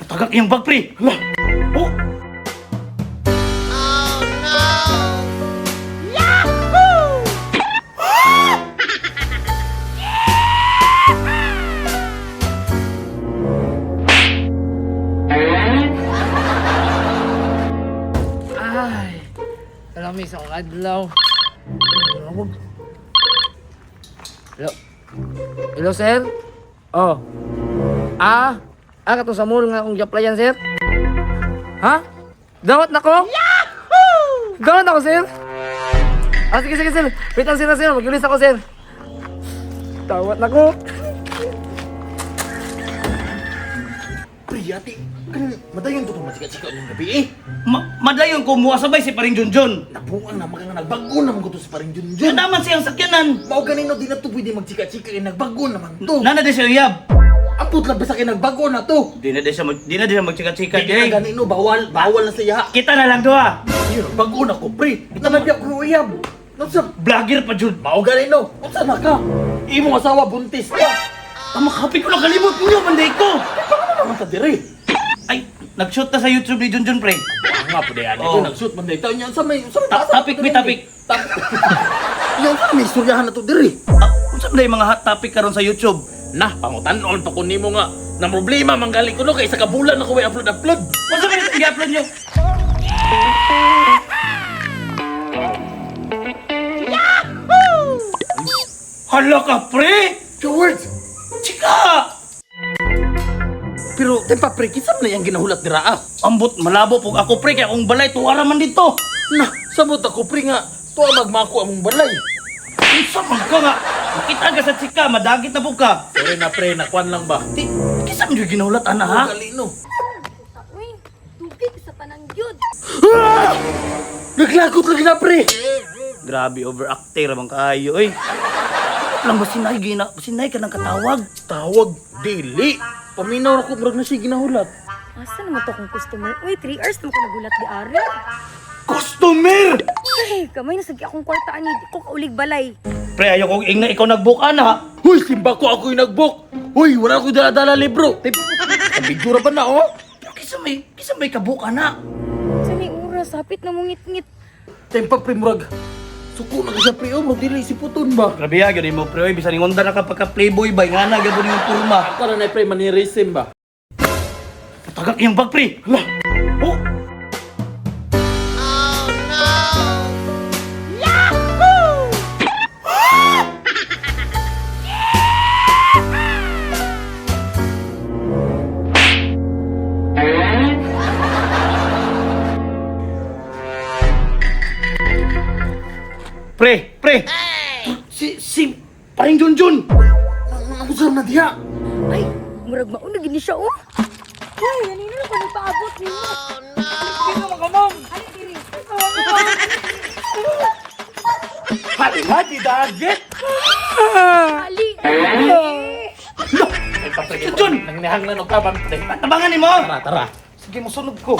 Tagak iyang bag, pre. Hala. Oh. Ay, salami sa akong adlaw. Hello. Hello, sir? Oh. Ah, kato sa mall nga akong gi-applyan, sir? Ha? Dawat na ko? Yahoo! Dawat na ko, sir? Ah, sige, sige, sir. Wait lang, sir, sir. Mag-release ako, sir. Dawat na ko. Pre, ate, kanang madayon to itong matsika-tsika niyong gabi eh. Madayon ko muha sabay si paring Junjun. Nabuang na mga nagbago naman ko to sa paring Junjun. Naman siyang sakyanan. Mao ganino di na to pwede magtsika-tsika kay nagbago naman to. Nana di siya uyab. Ang putla basta kay nagbago na to. Di na di siya magchika-chika. Di na Di. ganino bawal, bawal na sa iya. Kita na lang doha. Yun, nagbago na ko pre. Nanabiyak ko uyab. Nasa Vlogger pa jud. mao ganino. Unsa na ka? Imong asawa buntis ka. Tama kapi ko nakalimot niyo manday ko. Paano naman ta dire? Ay, nag-shoot na sa YouTube ni Junjun, pre. Nga po day Oh. ko nag-shoot man day. Taon niya sa may sa may Topic bi topic. Yung sa may istoryahan na to dire. Ah, unsa ba yung mga hot topic karon sa YouTube? Nah, pangutan-on pa ko nimo nga. Na problema manggali ko no kay isa ka bulan ako way upload upload. Unsa ba yung i-upload niyo? Hala ka, pre! George! Chika! Pero tempa pre, kinsa man na iyang ginahulat dira ah? Ambot, malabo po ako, pre, kaya akong balay, tuwara man dito. Nah, sabot ako pre nga tuwa magmako among balay. Unsa man ka nga? Makita ka sa chika, madagit na po ka. Sorry na pre, nakuan lang ba? Di, kinsa man yung ginahulat, ana, ha? Gali no. Uy, tubig sa panangyod. Ah! Naglagot lagi na pre. Grabe, overacting ra bang kaayo, oy. Lang ba sinay, gina, sinay ka ng katawag? Tawag dili. Paminaw ra ko murag na siya ginahulat. Asa naman to akong customer? Uy, 3 hours naman ko nagulat di ari. Customer! Ay, kamay nasagi akong kwarta ani. Di ko kaulig balay. Pre, ayaw kong ingna ikaw nag-book, ana. Hoy, simba ko ako yung nag-book. Hoy, wala ko dala-dala libro. Tip, video ra pa na oh. Pero kisa may kabook, ana. Sa may oras, hapit na mungit-ngit. Tempa pre murag. Suko na ko siya pre, oh, murag dili siputon ba? Grabe ha, ganun mo, pre. Oy, bisan ingonda na ka pagka playboy ba, nga na, gabon yung kurma. Ako na na pre manirism ba? Tagak yung bag, pre. Hala. Oh! Pre, pre. Si Paring Junjun. Ang usap na diha. Ay, murag mauna gini siya, oh. Uy, kanina na ko nagpaabot nimo. Oh, no. Ay, diri. Hala, di dagit. Ali. Junjun! Nanginahanglan og tabang pre. Tabangan ni mo. Tara, tara. Sige, musunod ko.